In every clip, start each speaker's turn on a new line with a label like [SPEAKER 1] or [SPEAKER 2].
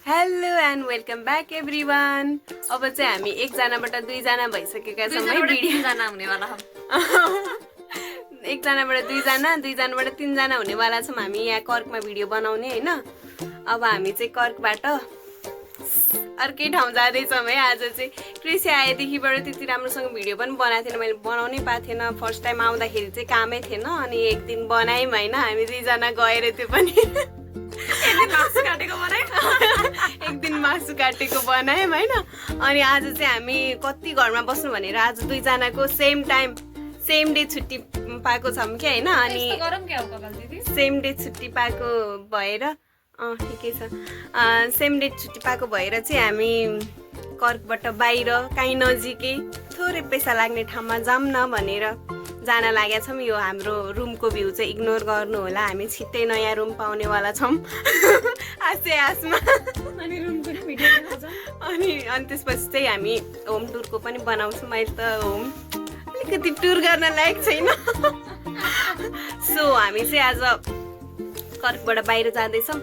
[SPEAKER 1] Hello and welcome back everyone. अब चाहिँ हामी एकजनाबाट दुईजना भइसकेका छौँ है भिडियो
[SPEAKER 2] जना हुनेवाला
[SPEAKER 1] एकजनाबाट दुईजना दुईजनाबाट तीनजना हुनेवाला छौँ हामी यहाँ कर्कमा भिडियो बनाउने हैन। अब हामी चाहिँ कर्कबाट अर्कै ठाउँ जाँदैछौँ है। आज चाहिँ कृषि आएदेखिबाट त्यति राम्रोसँग भिडियो पनि बनाएको थिएन, मैले बनाउनै पाएको थिएन। फर्स्ट टाइम आउँदाखेरि चाहिँ कामै थिएन, अनि एक दिन बनायौँ होइन हामी दुईजना गएर त्यो पनि एक दिन मासु काटेको बनायौँ होइन। अनि आज चाहिँ हामी कति घरमा बस्नु भनेर आज दुईजनाको सेम टाइम सेम डे छुट्टी पाएको छौँ क्या होइन। अनि सेम डे छुट्टी पाएको भएर ठिकै छ, सेम डे छुट्टी पाएको भएर चाहिँ हामी कर्कबाट बाहिर काहीँ नजिकै थोरै पैसा लाग्ने ठाउँमा जाऊँ न भनेर जान लागेका छौँ। यो हाम्रो रुमको भ्यू चाहिँ इग्नोर गर्नु होला, हामी छिट्टै नयाँ रुम पाउनेवाला छौँ आसे आसमा। अनि त्यसपछि चाहिँ हामी होम टुरको पनि बनाउँछौँ। मैले त होम अलिकति टुर गर्न लायक छैन। सो हामी चाहिँ आज कर्कबाट बाहिर जाँदैछौँ।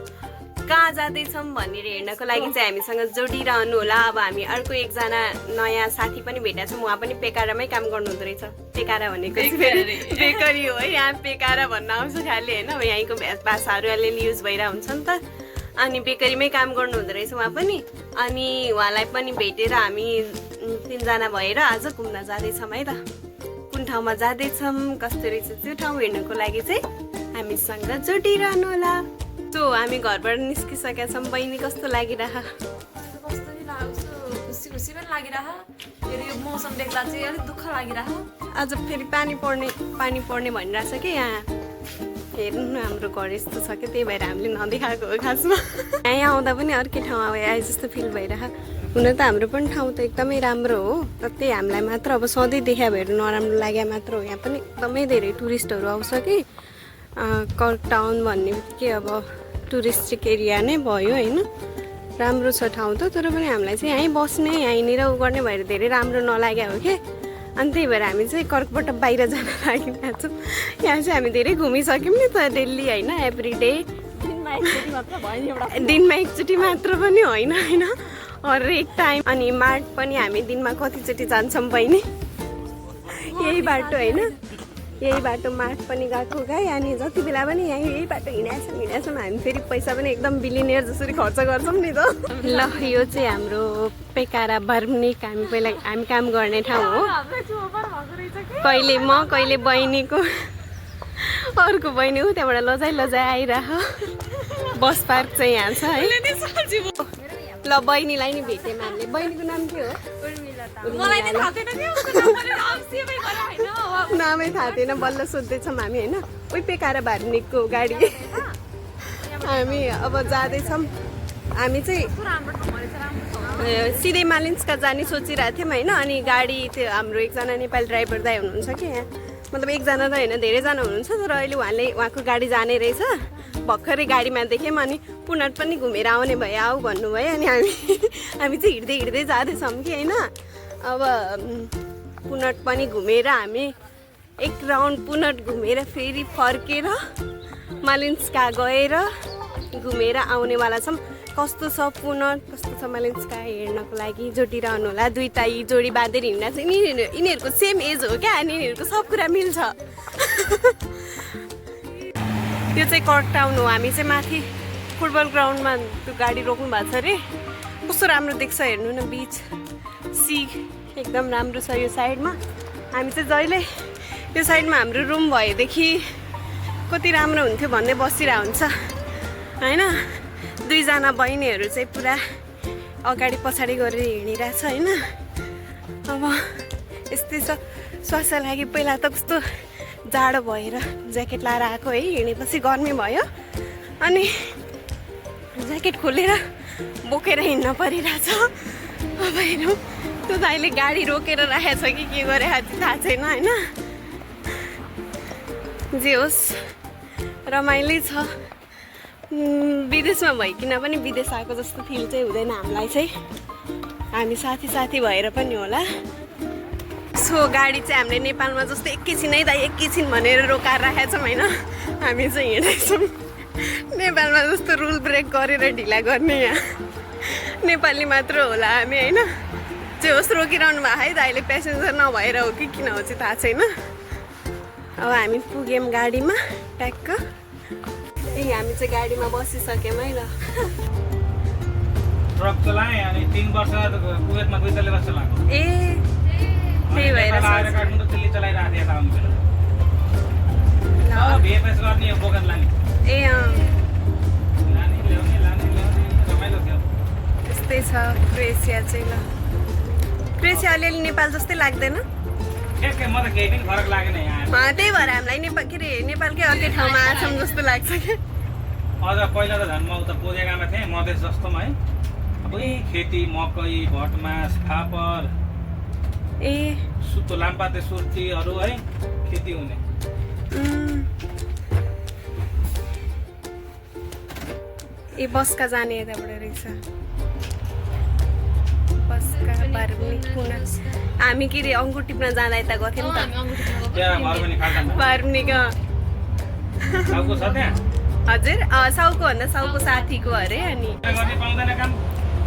[SPEAKER 1] कहाँ जाँदैछौँ भनेर हेर्नको लागि चाहिँ हामीसँग जोडिरहनु होला। अब हामी अर्को एकजना नयाँ साथी पनि भेटेका छौँ, उहाँ पनि पेकारामै काम गर्नुहुँदो रहेछ। पेकारा भनेको बेकरी हो है, यहाँ पेकारा भन्न आउँछ खालि होइन। अब यहीँको भाषाहरू अलिअलि युज भइरहेको हुन्छ नि त। अनि बेकरीमै काम गर्नुहुँदो रहेछ उहाँ पनि। अनि उहाँलाई पनि भेटेर हामी तीनजना भएर आज घुम्न जाँदैछौँ है त। कुन ठाउँमा जाँदैछौँ कस्तो रहेछ त्यो ठाउँ हेर्नुको लागि चाहिँ हामीसँग जोडिरहनु होला। सो हामी घरबाट निस्किसकेका छौँ। बहिनी कस्तो लागिरह?
[SPEAKER 2] खुसी खुसी पनि लागिरह। फेरि यो मौसम देख्दा चाहिँ अलिक दुःख लागिरह।
[SPEAKER 1] आज फेरि पानी पर्ने भनिरहेछ कि यहाँ हेर्नु न हाम्रो घर यस्तो छ कि, त्यही भएर हामीले नदेखाएको हो खासमा। यहाँ आउँदा पनि अर्कै ठाउँ आए जस्तो फिल भइरह। हुन त हाम्रो पनि ठाउँ त एकदमै राम्रो हो, तर त्यही हामीलाई मात्र अब सधैँ देखा भएर नराम्रो लाग्यो मात्र हो। यहाँ पनि एकदमै धेरै टुरिस्टहरू आउँछ कि, कर्क टाउन भन्ने बित्तिकै अब टुरिस्टिक एरिया नै भयो होइन। राम्रो छ ठाउँ त, तर पनि हामीलाई चाहिँ यहीँ बस्ने यहीँनिर उ गर्ने भएर धेरै राम्रो नलाग्यो हो कि। अनि त्यही भएर हामी चाहिँ कर्कबाट बाहिर जान लागिरहेको छौँ। यहाँ चाहिँ हामी धेरै घुमिसक्यौँ नि त डेली होइन, एभ्री डे। दिनमा एकचोटि मात्र पनि होइन होइन, हरेक टाइम। अनि मार्ट पनि हामी दिनमा कतिचोटि जान्छौँ बहिनी? यही बाटो होइन, यही बाटो मार्ट पनि गएको गएँ। अनि जति बेला पनि यही बाटो हिँडेछौँ हामी। फेरि पैसा पनि एकदम बिलिनियर जसरी खर्च गर्छौँ नि त। ल यो चाहिँ हाम्रो पेकारा बर्मनिक हामी काम गर्ने ठाउँ हो। कहिले म कहिले बहिनीको अर्को बहिनी हो, त्यहाँबाट लजाइ आइरह। बस पार्क चाहिँ यहाँ छ है। ल बहिनीलाई नि भेट्यौँ हामीले। बहिनीको नाम के हो? नामै थाहा थिएन, बल्ल सोध्दैछौँ हामी होइन। उही पेकारा बार्निकको गाडी हामी अब जाँदैछौँ। हामी चाहिँ सिधै मालिन्सका जाने सोचिरहेको थियौँ होइन। अनि गाडी त्यो हाम्रो एकजना नेपाली ड्राइभर दाइ हुनुहुन्छ कि यहाँ, मतलब एकजना त होइन धेरैजना हुनुहुन्छ, तर अहिले उहाँको गाडी जाने रहेछ। भर्खरै गाडीमा देख्यौँ अनि पुनट पनि घुमेर आउने भयो, आऊ भन्नुभयो। अनि हामी चाहिँ हिँड्दै जाँदैछौँ कि होइन। अब पुनट पनि घुमेर हामी एक राउन्ड पुनट घुमेर फेरि फर्केर मालिन्सका गएर घुमेर आउनेवाला छौँ। कस्तो छ पुनट कस्तो छ मालिन्सका हेर्नको लागि जोडिरहनु होला। दुईवटा यी जोडी बाँधेर हिँड्दा चाहिँ यिनीहरूको सेम एज हो क्या, अनि यिनीहरूको सब कुरा मिल्छ। यो चाहिँ कर्क टाउन हो। हामी चाहिँ माथि फुटबल ग्राउन्डमा त्यो गाडी रोक्नु भएको छ अरे। कस्तो राम्रो देख्छ हेर्नु न, बिच सी एकदम राम्रो छ यो साइडमा। हामी चाहिँ जहिले यो साइडमा हाम्रो रुम भएदेखि कति राम्रो हुन्थ्यो भन्दै बसिरहेको हुन्छ होइन। दुईजना बहिनीहरू चाहिँ पुरा अगाडि पछाडि गरेर हिँडिरहेछ होइन। अब यस्तै छ। स्वास्थ्य लागि पहिला त कस्तो जाडो भएर ज्याकेट लाएर आएको है, हिँडेपछि गर्मी भयो अनि ज्याकेट खोलेर बोकेर हिँड्न परिरहेछ। अब हेरौँ त्यो त अहिले गाडी रोकेर राखेको छ कि के गरेको छ थाहा छैन होइन। जे होस् रमाइलो छ। विदेशमा भइकन पनि विदेश आएको जस्तो फिल चाहिँ हुँदैन हामीलाई चाहिँ, हामी साथी भएर पनि होला। सो गाडी चाहिँ हामीले नेपालमा जस्तो एकैछिनै दाइ एकैछिन भनेर रोकाएर राखेको छौँ होइन। हामी चाहिँ हिँड्दैछौँ नेपालमा जस्तो रुल ब्रेक गरेर ढिला गर्ने यहाँ नेपाली मात्र होला हामी होइन जे होस् रोकिरहनु भएको है त अहिले प्यासेन्जर नभएर हो कि किन हो चाहिँ थाहा छैन अब हामी पुग्यौँ गाडीमा ट्याक्क ए हामी चाहिँ गाडीमा बसिसक्यौँ है ल
[SPEAKER 3] ट्रक चलाएँ अनि 3 वर्ष कुवेतमा 2 वर्ष चलाएको
[SPEAKER 1] ए त्यही भएर
[SPEAKER 3] काठमाडौँ त दिल्ली चलाइरहेको थिएँ यता आउनु VFS गर्ने बोकेर लाने
[SPEAKER 1] ए
[SPEAKER 3] लाने ल्याउने रमाइलो थियो
[SPEAKER 1] त्यस्तै छ क्रोएसिया चाहिँ ल क्रोएसिया अलिअलि नेपाल जस्तै लाग्दैन
[SPEAKER 3] के म त केही पनि फरक लागेन यहाँ
[SPEAKER 1] त्यही भएर हामीलाई नेपाल के अरे नेपालकै अर्कै ठाउँमा आछौँ जस्तो लाग्छ क्या
[SPEAKER 3] अझ पहिला त झन् म उता बोजेगामा थिएँ मधेस जस्तोमा है अब खेती मकै भटमास फापर
[SPEAKER 1] ए
[SPEAKER 3] सुत्तो लाम्पाते सुर्तीहरू है खेती हुने
[SPEAKER 1] ए बसका जाने यताबाट रहेछ बसका बार्मिक पुना हामी के अरे अङ्गुर टिप्न जाँदा यता गएको थियौँ
[SPEAKER 3] त्यहाँ घर पनि खाल्टामा
[SPEAKER 1] बार्मिक
[SPEAKER 3] साउको छ त्यहाँ
[SPEAKER 1] हजुर साउको भन्दा साउको साथीको अरे अनि
[SPEAKER 3] गर्ने पाउँदैन काम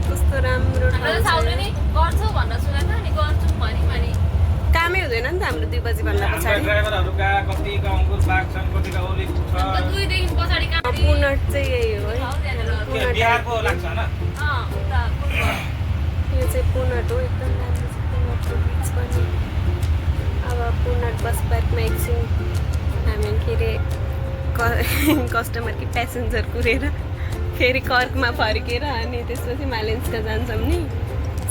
[SPEAKER 1] कस्तो राम्रो ठाउँ छ।
[SPEAKER 2] साउले नि गर्छु भनेर सुनेको नि गर्छु भने
[SPEAKER 1] कामै हुँदैन नि त हाम्रो 2 बजी भन्दा
[SPEAKER 3] हाम्रो
[SPEAKER 1] पछाडि
[SPEAKER 3] ड्राइभरहरूका कतिका अङ्कुर बाघ छन् कतिका ओलिभ छ
[SPEAKER 2] 2 देखि पछाडि काम
[SPEAKER 1] पुनट चाहिँ यही हो है
[SPEAKER 3] के बिहारको लाग्छ होइन
[SPEAKER 1] यो चाहिँ पुनट हो एकदम राम्रो छ पुनटको बिच पनि अब पुनट बस पार्कमा एकछिन हामी के अरे कस्टमर कि प्यासेन्जर कुरेर फेरि कर्कमा फर्केर अनि त्यसपछि मालिन्सका जान्छौँ नि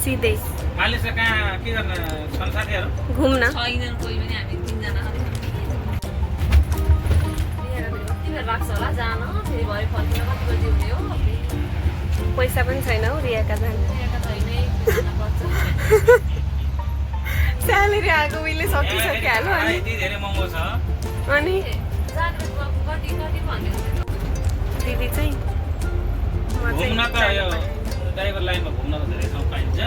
[SPEAKER 1] सिधै
[SPEAKER 3] मालिसले कहाँ के गर्न छन् साथीहरू
[SPEAKER 1] घुम्न
[SPEAKER 2] छैन कोही पनि हामी 3 जना कति बेर लाग्छ होला जान फेरि भरे फर्किन कति बजी हुने हो
[SPEAKER 1] पैसा पनि छैन हौ रियाका जान स्यालेरी आएको उहिले सकिसकिहाल्यो अनि
[SPEAKER 3] यति धेरै महँगो छ
[SPEAKER 1] अनि दिदी चाहिँ म
[SPEAKER 3] घुम्न त
[SPEAKER 1] चाहिँ
[SPEAKER 3] यो ड्राइभर लाइनमा घुम्न त धेरै ठाउँ पाइन्छ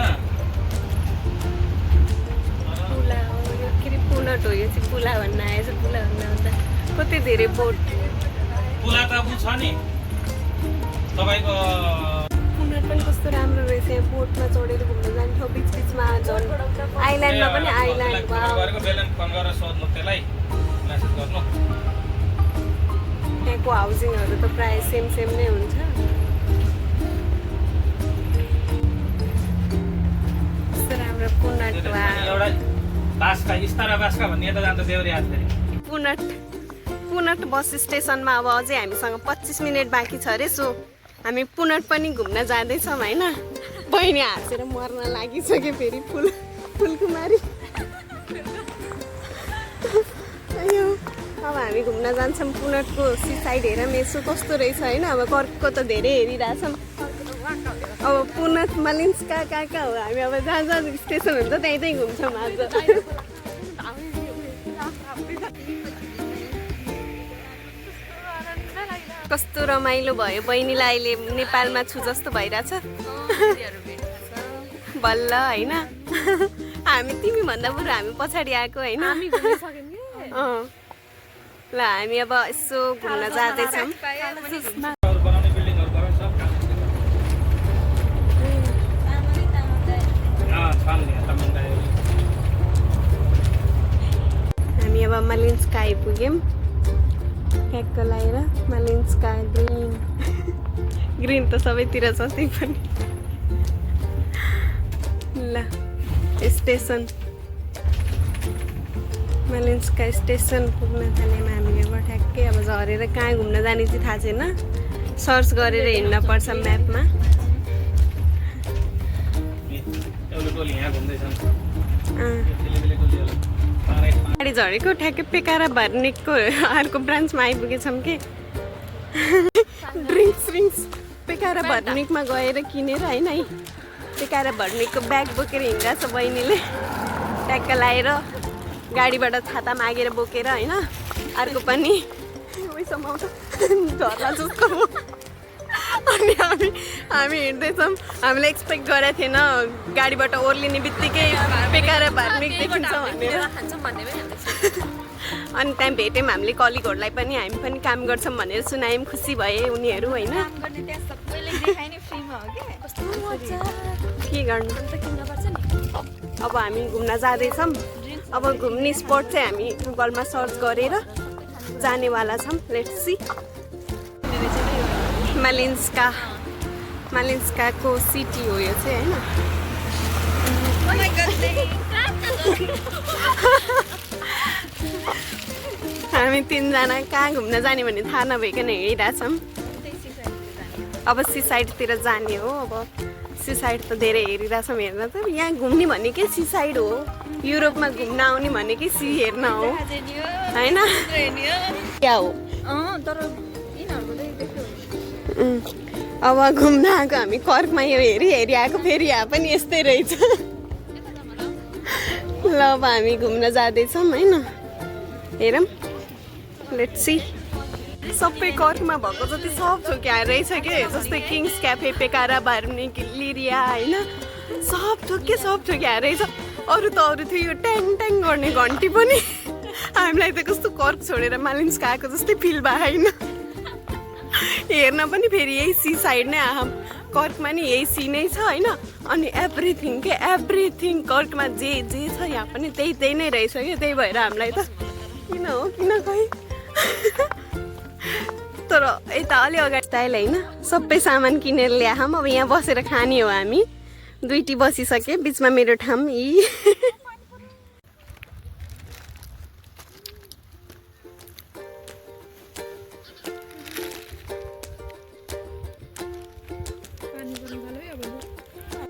[SPEAKER 1] पुला हो यो के अरे पुनट हो यो चाहिँ पुला भन्न आएछ पुला भन्न आउँदा कति धेरै बोट
[SPEAKER 3] पुला त उ छ नि तपाईँको
[SPEAKER 1] पुनट पनि कस्तो राम्रो रहेछ यहाँ बोटमा चढेर घुम्न जान्छ बिच बिचमा झन् आइल्यान्डमा पनि आइल्यान्ड
[SPEAKER 3] गरेको बेलन फोन गरेर सोध्नु त्यसलाई मेसेज गर्नु
[SPEAKER 1] त्यहाँको हाउसिङहरू त प्रायः सेम नै हुन्छ कस्तो राम्रो पुनट वा
[SPEAKER 3] एउटा बास्का इस्तारा बास्का भन्ने यता जान्छ देउरी हात फेरि
[SPEAKER 1] पुनट बस स्टेसनमा अब अझै हामीसँग 25 मिनट बाँकी छ अरे सो हामी पुनट पनि घुम्न जाँदैछौँ होइन बहिनी हाँसेर मर्न लागिसक्यो फेरि फुलकुमारी अयो अब हामी घुम्न जान्छौँ पुनटको सी साइड हेरौँ यसो कस्तो रहेछ होइन अब कर्कको त धेरै हेरिरहेछौँ अब पुनट मालिन्स कहाँ हो हामी अब जहाँ जहाँ स्टेसन हुन्छ त्यहीँ घुम्छौँ आज कस्तो रमाइलो भयो बहिनीलाई अहिले नेपालमा छु जस्तो भइरहेछ बल्ल होइन हामी तिमीभन्दा बरु हामी पछाडि आएको होइन ल हामी अब यसो घुम्न जाँदैछौँ
[SPEAKER 3] बनाउने बिल्डिङहरू बनाउँछ सब काम छन् यहाँ तमिलनाडु
[SPEAKER 1] हामी अब मालिन्सका आइपुग्यौँ ट्याक्क लगाएर मालिन्सका ग्रिन त सबैतिर छ त्यही पनि ल स्टेसन मालिन्सका स्टेसन पुग्न थाल्यौँ हामी अब ठ्याक्कै अब झरेर कहाँ घुम्न जाने चाहिँ थाहा छैन सर्च गरेर हिँड्न पर्छ म्यापमा
[SPEAKER 3] एउटा टोली यहाँ घुम्दैछन्
[SPEAKER 1] गाडी झरेको ठ्याक्कै पेकारा भर्नेको अर्को ब्रान्चमा आइपुगेछौँ कि ड्रिङ्क्स पेकारा भर्निकमा गएर किनेर होइन है पेकारा भर्निकको ब्याग बोकेर हिँड्छ बहिनीले ट्याक्क लाएर गाडीबाट छाता मागेर बोकेर होइन अर्को पनि झर्ला जस्तो हो अनि हामी हिँड्दैछौँ हामीले एक्सपेक्ट गरेको थिएन गाडीबाट ओर्लिने बित्तिकै पेकारा भर्निक देखिन्छ भनेर अनि त्यहाँ भेट्यौँ हामीले कलिगहरूलाई पनि हामी पनि काम गर्छौँ भनेर सुनायौँ खुसी भए उनीहरू होइन
[SPEAKER 2] कस्तो मजा
[SPEAKER 1] के गर्नु
[SPEAKER 2] अन्त किन्न पर्छ नि
[SPEAKER 1] अब हामी घुम्न जाँदैछौँ अब घुम्ने स्पट चाहिँ हामी गुगलमा सर्च गरेर जानेवाला छौँ लेट्स सी मालिन्स्काको सिटी हो यो चाहिँ होइन हामी तिनजना कहाँ घुम्न जाने भन्ने थाहा नभइकन हिँडिरहेछौँ अब सी साइडतिर जाने हो अब सी साइड त धेरै हेरिरहेछौँ हेर्न त यहाँ घुम्ने भनेकै सी साइड हो युरोपमा घुम्न आउने भनेकै सी हेर्न हो होइन क्या हो अब घुम्न आएको हामी कर्कमा यो हेरी आएको फेरि यहाँ पनि यस्तै रहेछ ल अब हामी घुम्न जाँदैछौँ होइन हेरौँ लेट्स सी सबै कर्कमा भएको जति सब थोक यहाँ रहेछ कि जस्तै किङ्स क्याफे पेकारा बार्ने लिरिया होइन सब थोक यहाँ रहेछ अरू त अरू थियो यो ट्याङ ट्याङ गर्ने घन्टी पनि हामीलाई त कस्तो कर्क छोडेर मालिन्स्का आएको जस्तै फिल भयो होइन हेर्न पनि फेरि यही सी साइड नै आम कर्कमा नि यही सी नै छ होइन अनि एभ्रिथिङ कर्कमा जे छ यहाँ पनि त्यही नै रहेछ क्या त्यही भएर हामीलाई त किन खै तर यता अलि अगाडि स्टाइल होइन सबै सामान किनेर ल्याएँ अब यहाँ बसेर खाने हो हामी दुईटी बसिसकेँ बिचमा मेरो ठाउँ यी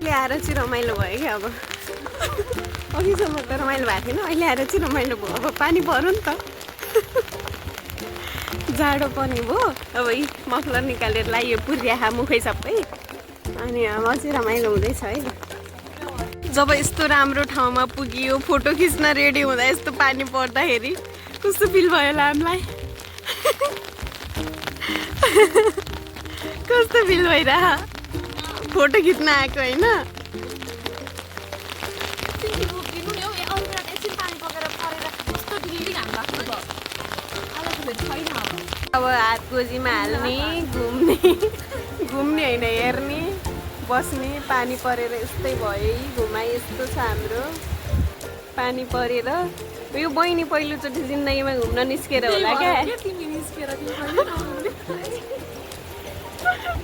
[SPEAKER 1] ल्याएर चाहिँ रमाइलो भयो क्या अब अघिसम्म त रमाइलो भएको थिएन अहिले आएर चाहिँ रमाइलो भयो अब पानी पऱ्यो नि त जाडो पनि भयो अब यी मफलर निकालेर लाइयो पुर्या मुखै सबै अनि अझै रमाइलो हुँदैछ है जब यस्तो राम्रो ठाउँमा पुगियो फोटो खिच्न रेडी हुँदा यस्तो पानी पर्दाखेरि कस्तो फिल भयो होला हामीलाई कस्तो फिल भइरह फोटो खिच्न आएको होइन अब हात गोजीमा हाल्ने घुम्ने होइन हेर्ने बस्ने पानी परेर यस्तै भयो घुमाइ यस्तो छ हाम्रो पानी परेर यो बहिनी पहिलोचोटि जिन्दगीमा घुम्न निस्केर होला क्या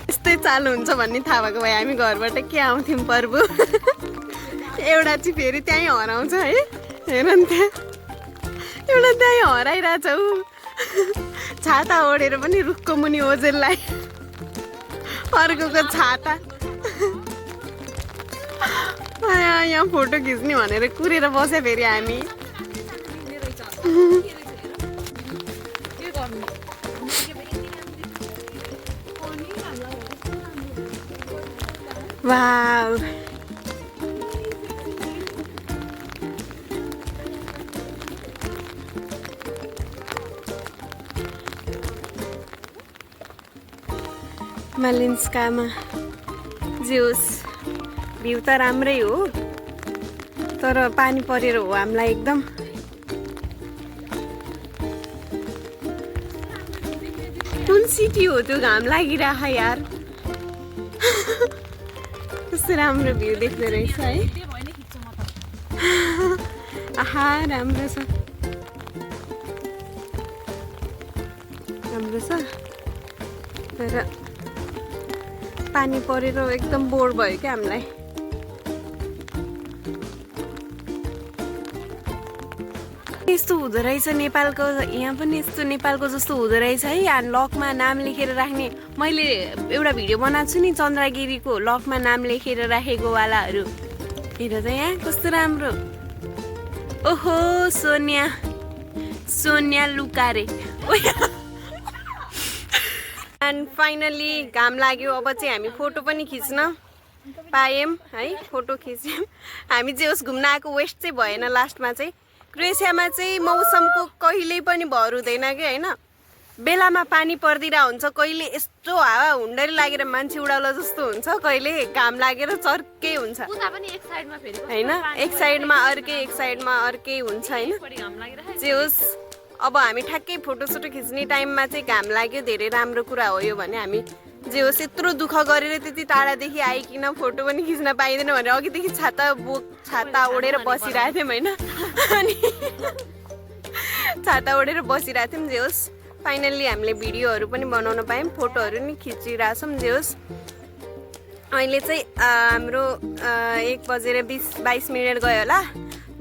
[SPEAKER 1] यस्तै चालु हुन्छ भन्ने थाहा भएको भए हामी घरबाट के आउँथ्यौँ पर्व एउटा चाहिँ फेरि त्यहीँ हराउँछ है हेर नि त्यहाँ एउटा त्यहीँ हराइरहेछ ऊ छाता ओढेर पनि रुखको मुनि ओजेललाई अर्कोको छाता यहाँ फोटो खिच्ने भनेर कुरेर बस्यो फेरि हामी वाउ मालिन्स्कामा जे होस् भ्यू त राम्रै हो तर पानी परेर हो हामीलाई एकदम कुन सिटी हो त्यो घाम लागिरह यार कस्तो राम्रो भ्यू देख्दो रहेछ है आहा राम्रो छ तर पानी परेर एकदम बोर भयो क्या हामीलाई यस्तो हुँदो रहेछ नेपालको यहाँ पनि यस्तो नेपालको जस्तो हुँदो रहेछ है यहाँ लकमा नाम लेखेर राख्ने मैले एउटा भिडियो बनाएको छु नि चन्द्रगिरीको लकमा नाम लेखेर राखेको वालाहरू हेर त यहाँ कस्तो राम्रो ओहो सोनिया लुकारे एन्ड फाइनली घाम लाग्यो अब चाहिँ हामी फोटो पनि खिच्न पायौँ है फोटो खिच्यौँ हामी जे होस् घुम्न आएको वेस्ट चाहिँ भएन लास्टमा चाहिँ क्रोएसियामा चाहिँ मौसमको कहिल्यै पनि भर हुँदैन कि होइन बेलामा पानी परिदिरहेको हुन्छ कहिले यस्तो हावा हुन्डरी लागेर मान्छे उडाउला जस्तो हुन्छ कहिले घाम लागेर चर्कै हुन्छ होइन एक साइडमा अर्कै हुन्छ होइन जे होस् अब हामी ठ्याक्कै फोटोसोटो खिच्ने टाइममा चाहिँ घाम लाग्यो धेरै राम्रो कुरा हो यो भने हामी जे होस् यत्रो दुःख गरेर त्यति टाढादेखि आइकन फोटो पनि खिच्न पाइँदैन भनेर अघिदेखि छाता ओढेर बसिरहेको थियौँ होइन अनि छाता ओढेर बसिरहेको थियौँ जे होस् फाइनल्ली हामीले भिडियोहरू पनि बनाउन पायौँ फोटोहरू नि खिचिरहेछौँ जे होस् अहिले चाहिँ हाम्रो 1:22 गयो होला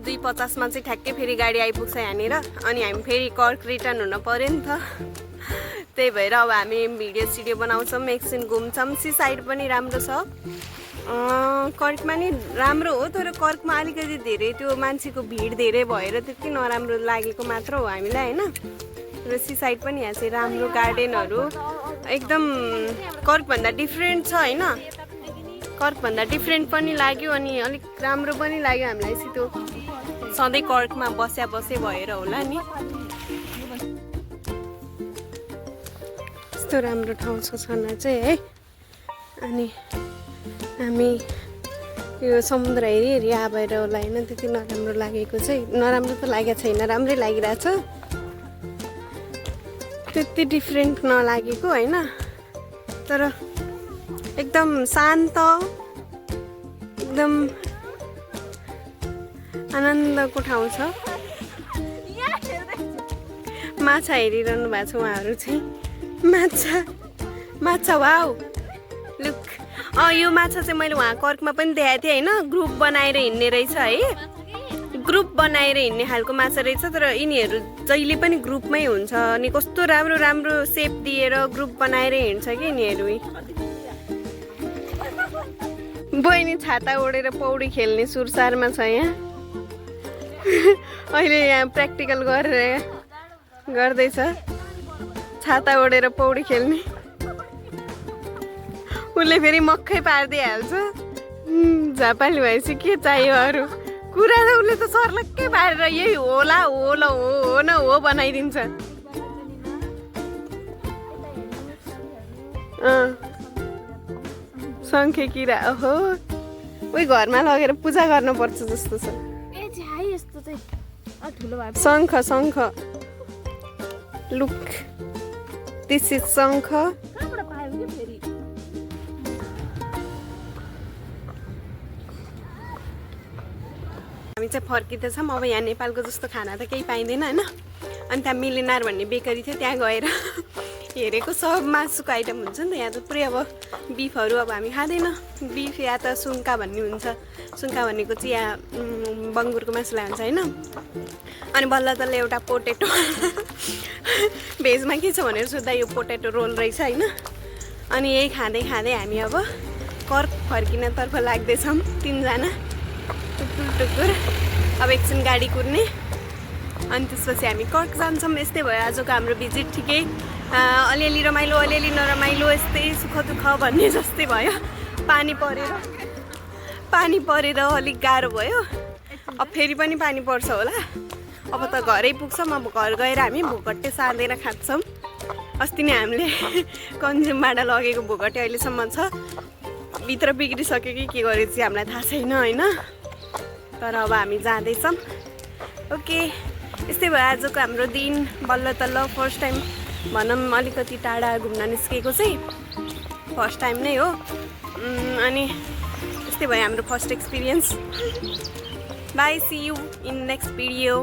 [SPEAKER 1] 2:50 चाहिँ ठ्याक्कै फेरि गाडी आइपुग्छ यहाँनिर अनि हामी फेरि कर्क रिटर्न हुन पऱ्यो नि त त्यही भएर अब हामी भिडियो सिडियो बनाउँछौँ एकछिन घुम्छौँ सी साइड पनि राम्रो छ कर्कमा नि राम्रो हो तर कर्कमा अलिकति धेरै त्यो मान्छेको भिड धेरै भएर त्यति नराम्रो लागेको मात्र हो हामीलाई होइन र सी साइड पनि यहाँ चाहिँ राम्रो गार्डनहरू एकदम कर्कभन्दा डिफ्रेन्ट छ होइन कर्कभन्दा डिफ्रेन्ट पनि लाग्यो अनि अलिक राम्रो पनि लाग्यो हामीलाई चाहिँ त्यो सधैँ कर्कमा बसे भएर होला नि यस्तो राम्रो ठाउँ छ छन चाहिँ है अनि हामी यो समुद्र हेरी आएर होला होइन त्यति नराम्रो लागेको चाहिँ नराम्रो त लागेको छैन राम्रै लागिरहेछ त्यति डिफ्रेन्ट नलागेको होइन तर एकदम शान्त एकदम आनन्दको ठाउँ छ माछा हेरिरहनु भएको छ उहाँहरू चाहिँ माछा वाउ लुक यो माछा चाहिँ मैले उहाँ कर्कमा पनि देखाएको थिएँ होइन ग्रुप बनाएर हिँड्ने रहेछ है ग्रुप बनाएर हिँड्ने खालको माछा रहेछ तर यिनीहरू जहिले पनि ग्रुपमै हुन्छ अनि कस्तो राम्रो राम्रो सेप दिएर ग्रुप बनाएर हिँड्छ कि यिनीहरू बहिनी छाता ओढेर पौडी खेल्ने सुरसारमा छ यहाँ अहिले यहाँ प्र्याक्टिकल गर्दैछ छाता ओढेर पौडी खेल्ने उसले फेरि मक्खै पारिदिइहाल्छ झापाली भएपछि के चाहियो अरू कुरा त उसले त सर्लक्कै पारेर यही होला हो न हो बनाइदिन्छ शङ्खे किरा ओहो उही घरमा लगेर पूजा गर्नुपर्छ जस्तो छ शङ्ख लुक दिस इज शङ्ख हामी चाहिँ फर्किँदैछौँ अब यहाँ नेपालको जस्तो खाना त केही पाइँदैन होइन अनि त्यहाँ मिलेनार भन्ने बेकरी थियो त्यहाँ गएर हेरेको सब मासुको आइटम हुन्छ नि त यहाँ त पुरै अब बिफहरू अब हामी खाँदैन बिफ या त सुङ्खा भन्ने हुन्छ सुङ्खा भनेको चाहिँ यहाँ बङ्गुरको मासुलाई हुन्छ होइन अनि बल्ल तल्ल एउटा पोटेटो भेजमा के छ भनेर सोद्धा यो पोटेटो रोल रहेछ होइन अनि यही खाँदै खाँदै हामी अब कर्क फर्किनतर्फ लाग्दैछौँ 3 जना टुकुर अब एकछिन गाडी कुर्ने अनि त्यसपछि हामी कर्क जान्छौँ यस्तै भयो आजको हाम्रो भिजिट ठिकै अलिअलि रमाइलो अलिअलि नरमाइलो यस्तै सुख दुःख भन्ने जस्तै भयो पानी परेर अलिक गाह्रो भयो अब फेरि पनि पानी पर्छ होला अब त घरै पुग्छौँ अब घर गएर हामी भोगटे साँधेर खान्छौँ अस्ति नै हामीले कन्ज्युमबाट लगेको भोगटे अहिलेसम्म छ भित्र बिग्रिसक्यो कि के गरेको चाहिँ हामीलाई थाहा छैन होइन तर अब हामी जाँदैछौँ ओके यस्तै भयो आजको हाम्रो दिन बल्ल तल्ल फर्स्ट टाइम भनौँ अलिकति टाढा घुम्न निस्केको चाहिँ फर्स्ट टाइम नै हो अनि यस्तै भयो हाम्रो first experience bye see you in next video